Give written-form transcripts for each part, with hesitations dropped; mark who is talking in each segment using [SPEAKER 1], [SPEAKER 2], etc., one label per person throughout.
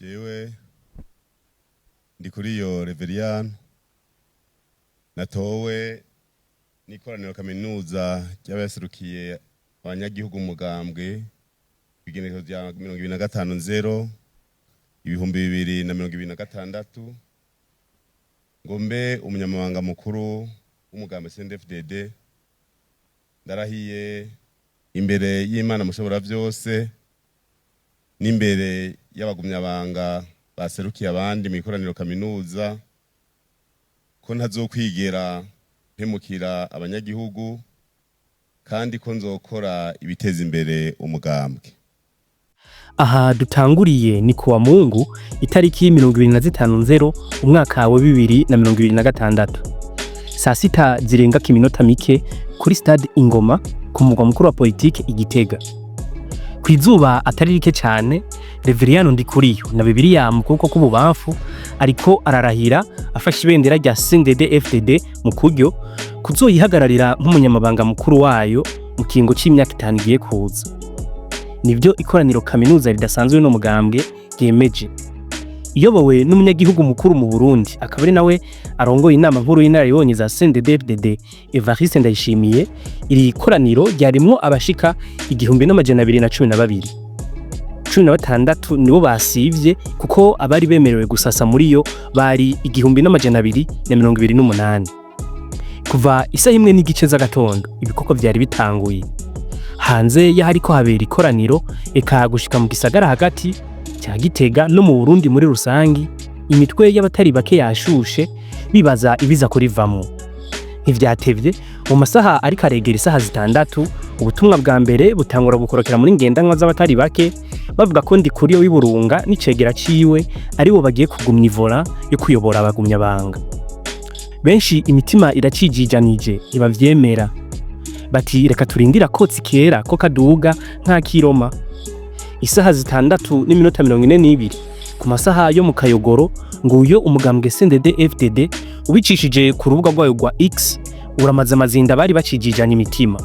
[SPEAKER 1] Jewe Ndikuriyo Reveriyano, natowe n'ikoraniro kaminuza ry'abaserukiye abanyagihugu umugambwe kw'igenekerezo rya 25.0.2026, ngo mbe umunyamabanga mukuru w'umugambwe CNDD-FDD. Ndarahiye imbere y'Imana mushobora vyose n'imbere y'abagumyabanga baserukiye abandi mu ikoraniro kaminuza ko ntazokwigera mpemukira abanyagihugu, kandi ko nzokora ibiteza imbere umugambwe.
[SPEAKER 2] Aha dutanguriye ni kuwa Mungu, itariki 25 nzero umwaka wa 2026, saa 6 zirenga kiminota mike, kuri stade Ingoma ku mugwa mukuru wa politike i Gitega. Kw'izuba atari rike cyane, Reveriyano Ndikuriyo na Bibiliya mu kuboko k'ububamfu ariko ararahira afashe ibendera rya CNDD FDD mu kuryo, kuzoyihagararira nk'umunyamabanga mukuru wayo mu kiringo c'imyaka 5 igiye kuza. Nibyo ikoraniro kaminuza ridasanzwe no mugambwe ryemeje, iyobowe n'umunyagihugu mukuru mu Burundi, akaba ari nawe arongoye inama nkuru y'inararibonye za CNDD-FDD, Evariste Ndayishimiye. Iri koraniro ryarimwo abashika 1212. 16 nibo basivye, kuko abari bemerewe gusasa muri yo bari 1228. Kuva isaha 1:30 z'agatondo ibikorwa vyari bitanguye hanze y'ahariko habera ikoraniro, eka gushika mu gisagara hagati cya Gitega no mu Burundi muri rusangi, imitwe y'abatari bake yashushe bibaza ibiza kurivamwo. Ntivyatevye, mu masaha ariko aregera isaha 6, ubutumwa bwa mbere butangura gukorokera muri ngendanwa z'abatari bake, bavuga ko Ndikuriyo w'iburunga n'icegera ciwe aribo bagiye kugumya ivora yo kuyobora abagumyabanga. Benshi imitima iracijijanije, ntibavyemera, bati reka turindira kotsi kera ko kaduga nk'akiroma. Isaha 6:42 ku masaha yo mu Kayogoro, nguyo umugambwe CNDD FDD ubicishije ku rubuga rwayo rwa X uramaze amazinda bari bacijijanye imitima.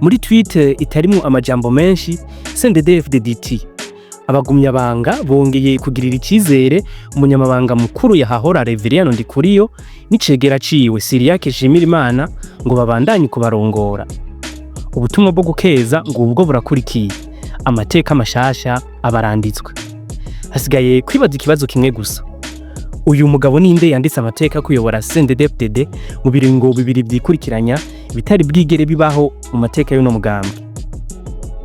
[SPEAKER 2] Muri tweet itarimwo amajambo menshi, CNDD FDD iti: "Abagumyabanga bongeye kugirira icizere umunyamabanga mukuru yahahora Reveriyano Ndikuriyo n'icegera ciwe Siriyake Shimirimana ngo babandanye kubarongora." Ubutumwa bwo gukeza ngo ubwo burakurikiye, amateka mashasha abaranditswe. Hasigaye kwibaza ikibazo kimwe gusa: uyu mugabo ninde yanditse amateka kuyobora CNDD-FDD mu biringo bibiri vyikurikiranya, bitari bwigere bibaho mu mateka y'uno mugambwe?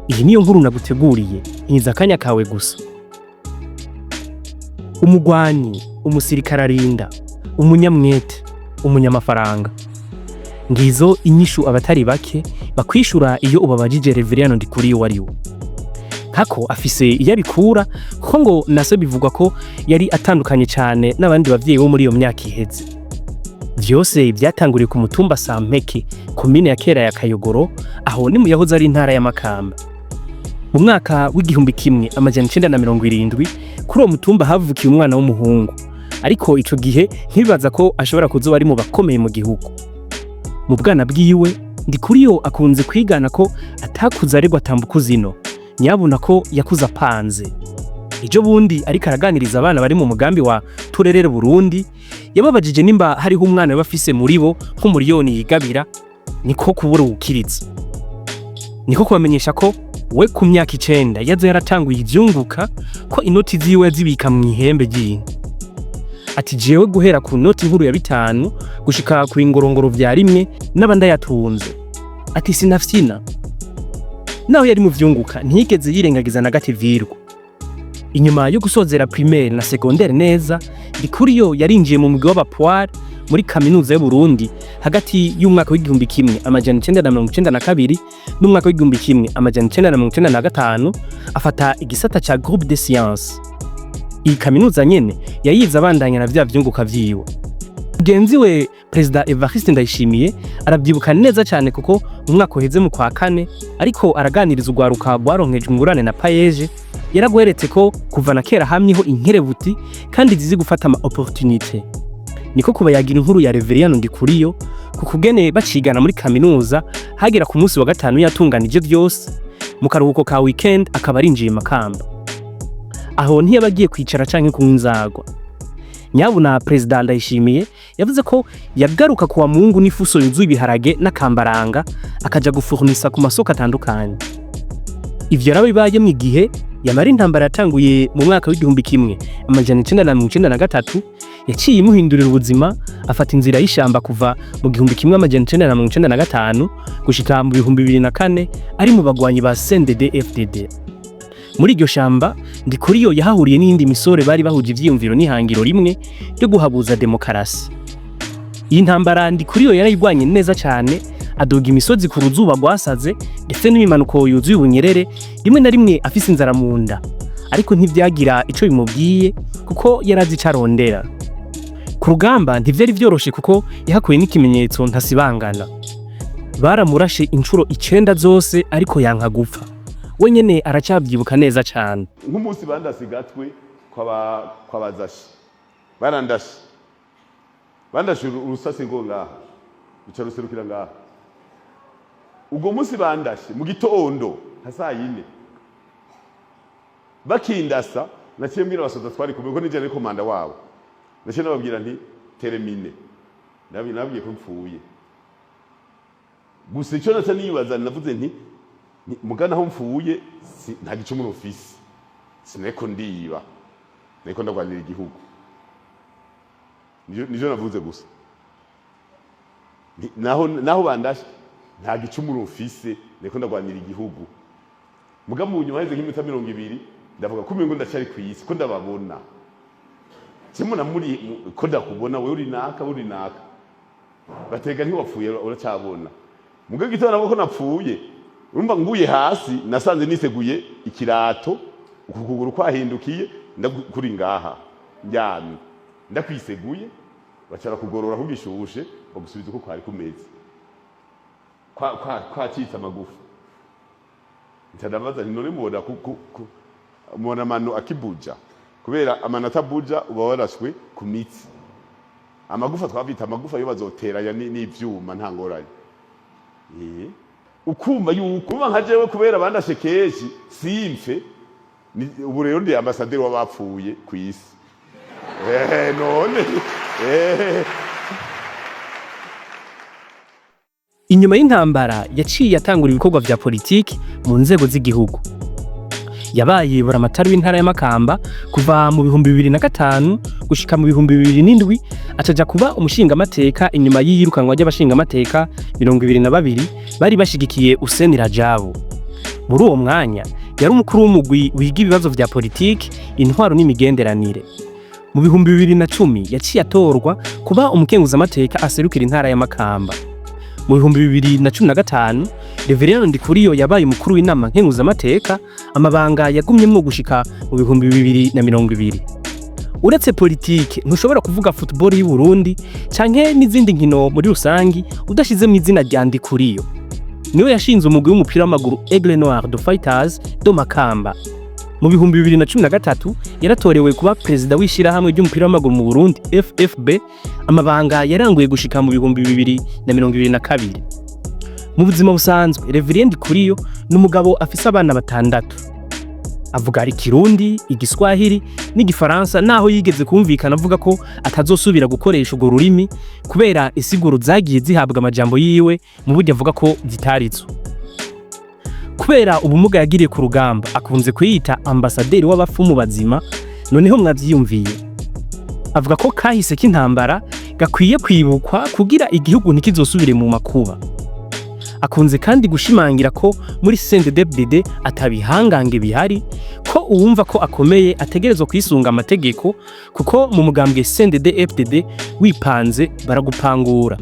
[SPEAKER 2] Iyi niyo nkuru naguteguriye, nkiza akanya kawe gusa. Umugwanyi, umusirikare arinda, umunyamwete, umunyamafaranga, ngizo inyishu abatari bake bakwishura iyo ubabajije Reveriyano Ndikuriyo wari we. Kako afise iyo abikura, kuko ngo naso bivugwa ko yari atandukanye cyane n'abandi bavyeyi bo muri iyo myaka iheze. Vyose byatanguriye ku mutumba Sampeke, komine ya kera ya Kayogoro, aho ni mu yahoze ari intara ya Makamba. Mu mwaka w'1970, kuri uwo mutumba havukiye umwana w'umuhungu, ariko ico gihe ntibibaza ko ashobora kuzoba ari mu bakomeye mu gihugu. Mu bwana bwiwe, Ndikuriyo akunze kwigana ko atakuze aregwa atambuka zino, nyabuna ko yakuze apanze. Ejo bundi ariko araganiriza abana bari mu mugambi wa Turerere Burundi, yababajije nimba hariho umwana bafise muri bo nk'umuriyoni yigabira, niko kubura uwukiriza, niko kubamenyesha ko we ku myaka 9 yaza yaratanguye ivyunguka, ko inoti ziwe yazibika mu ihembe ry'inka. Ati: "Jewe guhera ku noti nkuru ya 5 gushika ku ingorongoro vya rimwe n'aba ndayatunze." Ati: "Sinafyina." Naho yari mu vyunguka, ntiyigeze yirengagiza na gato ivyirwa. Inyuma yo gusozera primaire na secondaire neza, Ndikuriyo yarinjiye mu mugwi w'abapoir muri kaminuza y'u Burundi hagati y'umwaka w'1992 n'umwaka w'1995, afata igisata ca groupe de sciences. Iyi kaminuza nyene yayize abandanya na vya vyunguka vyiwe. Mugenzi we Perezida Evariste Ndayishimiye arabyibuka neza cyane, kuko mu mwaka uheze mu kwa kane, ariko araganiriza urwaruka rwaronkejwe ingurane na PAEEJ, yaragweretse ko kuva na kera hamyeho inkerebuti kandi zizi gufata ama opportunité. Niko kuba yagira inkuru ya Reveriyano Ndikuriyo ku kugene bacigana muri kaminuza, hagera ku munsi wa gatanu yatunganije vyose, mu karuhuko ka weekend akaba arinjiye Makamba. Aho ntiyaba agiye kwicara canke kunywa inzagwa. Nyabuna Perezida Ndayishimiye yavuze ko yagaruka kuwa Mungu n'ifuso yuzuye ibiharage n'akambaranga, akaja gufurnisa ku masoko atandukanye. Ivyo yarabibayemwo igihe yamara intambara yatanguye mu mwaka w'1993 yaciye imuhindurira ubuzima, afata inzira y'ishamba kuva mu 1995 gushika mu 2004 ari mu bagwanyi ba CNDD FDD. Muri iryo shamba, Ndikuriyo yahahuriye n'iyindi misore bari bahuje ivyiyumviro n'ihangiro rimwe ryo guhabuza demokarasi. Iyi ntambara Ndikuriyo yarayigwanye neza cane, aduga imisozi ku ruzuba rwasaze ndetse n'imimanuko yuzuye ubunyerere, rimwe na rimwe afise inzara mu nda, ariko ntivyagira ico bimubwiye kuko yarazi ico arondera. Ku rugamba ntivyari vyoroshe kuko yahakuye n'ikimenyetso ntasibangana. Baramurashe incuro 9 zose, ariko yanka gupfa. We nyene aracyavyibuka neza cane.
[SPEAKER 1] Nk'umunsi bandase gatwe kwabazashi, barandashe, bandashe urusase ngo ngaha ruca ruserukira ngaha. Ubwo munsi bandashe mu gitondo nka saa 4, bakindasa, naciye mbwira abasoda twari kumwe ko nije nari komanda wabo, naciye nababwira nti: "Terminé." Nababwiye ko mpfuye. Gusa icyo naca nibaza, navuze nti: "Mugana aho mpfuye nta gicumuro mfise, sinariko ndiba, nariko ndagwanira igihugu." Nivyo navuze gusa. Naho bandashe nta gicumuro mfise, nariko ndagwanira igihugu. Muga mu nyuma haheze nk'iminota 20, ndavuga ko umengo ndacyari kw'isi, ko ndababona kimwe na muri ko ndakubona wewe, uri naka, uri naka, batega ntiwapfuye, uracyabona. Muga gitondo nabwo ko napfuye, urumva nguye hasi nasanze niseguye ikirato, uku kuguru kwahindukiye, ndakuri ngaha ndyamye ndakwiseguye, bacara kugorora kugishushe, bagusubiza uko kwari kumeze, kwacitse amagufa. Nca ndabaza nti: "None mubona mubona amano akibuja?" Kubera amano atabuja uba warashwe ku mitsi, amagufa twavita amagufa yo bazoteranya n'ivyuma, nta ngorane. Ukumva yuko uba nka jewe kubera bandashe kenshi simfe, ubu rero ndi ambasaderi w'abapfuye ku isi. None.
[SPEAKER 2] Inyuma y'intambara yaciye atangura ibikorwa vya politiki mu nzego z'igihugu. Yabaye buramatari w'intara ya Makamba kuva mu 2005 gushika mu 2007, acaja kuba umushingamateka inyuma y'iyirukanwa ry'abashingamateka 22 bari bashigikiye Hussein Rajabu. Muri uwo mwanya yari umukuru w'umugwi wiga ibibazo vya politiki, intwaro n'imigenderanire. Mu 2010 yaciye atorwa kuba umukenguzamateka aserukira intara ya Makamba. Mu 2015 Reverien Ndikuriyo yabaye umukuru w'inama nkenguzamateka, amabanga yagumyemwo gushika mu 2020. Uretse politike, ntushobora kuvuga football y'u Burundi canke n'izindi nkino muri rusangi udashizemo izina rya Ndikuriyo. Niwe yashinze umugwi w'umupira w'amaguru Aigle Noir de Fighters de Makamba. Mu 2013 yaratorewe kuba perezida w'ishirahamwe ry'umupira w'amaguru mu Burundi FFB, amabanga yaranguye gushika mu 2022. Mu buzima busanzwe, Reverien Ndikuriyo ni umugabo afise abana batandatu. Avuga ikirundi, igiswahili n'igifaransa, naho yigeze kumvikana avuga ko atazosubira gukoresha urwo rurimi kubera isiguro zagiye zihabwa amajambo yiwe mu buryo avuga ko zitarizo. Kubera ubumuga yagiriye ku rugamba, akunze kwiyita ambasaderi w'abapfumu bazima. Noneho mwavyiyumviye, avuga ko kahise k'intambara gakwiye kwibukwa kugira igihugu ntikizosubire mu makuba. Akunze kandi gushimangira ko muri CNDD-FDD atabihangange bihari, ko uwumva ko akomeye ategerezwa kwisunga amategeko, kuko mu mugambwe CNDD-FDD wipanze baragupangura.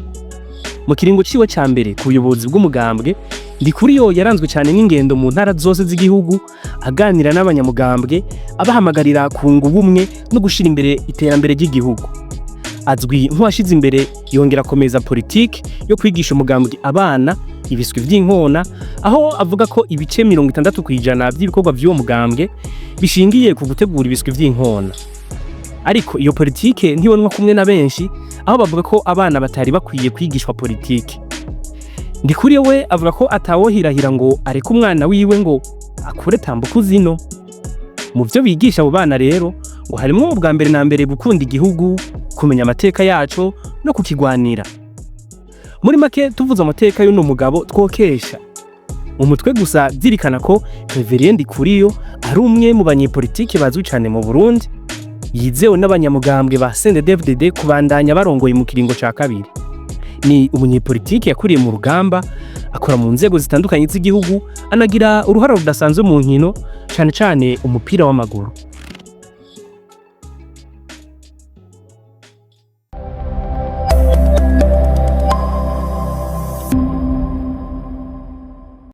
[SPEAKER 2] Mu kiringo ciwe ca mbere ku buyobozi bw'umugambwe, Ndikuriyo yaranzwe cyane n'ingendo mu ntara zose z'igihugu, aganira n'abanyamugambwe, abahamagarira kunga ubumwe no gushira imbere iterambere ry'igihugu. Azwi nk'uwashize imbere yongera akomeza politiki yo kwigisha umugambwe abana ibiswi vy'inkona, aho avuga ko ibice 60% vy'ibikorwa vy'uwo mugambwe bishingiye ku gutegura ibiswi vy'inkona. Ariko iyo politike ntibonwa kumwe na benshi, aho bavuga ko abana batari bakwiye kwigishwa politike. Ndikuriyo we avuga ko atawohirahira ngo areke umwana wiwe ngo akure tambuka zino. Mu byo bigisha abo bana rero ngo harimwo ubwa mbere na mbere gukunda igihugu, kumenya amateka yaco no kukigwanira. Muri make, tuvuze amateka y'uno mugabo twokesha umutwe gusa. Zirikana ko Révérien Ndikuriyo ari umwe mu banyepolitike bazwi cyane mu Burundi, yizewe n'abanyamugambwe ba CNDD-FDD kubandanya barongoye mu kiringo ca kabiri. Ni umunyepolitike yakuriye mu rugamba, akora mu nzego zitandukanye z'igihugu, anagira uruhara rudasanzwe mu nkino, cane cane umupira w'amaguru.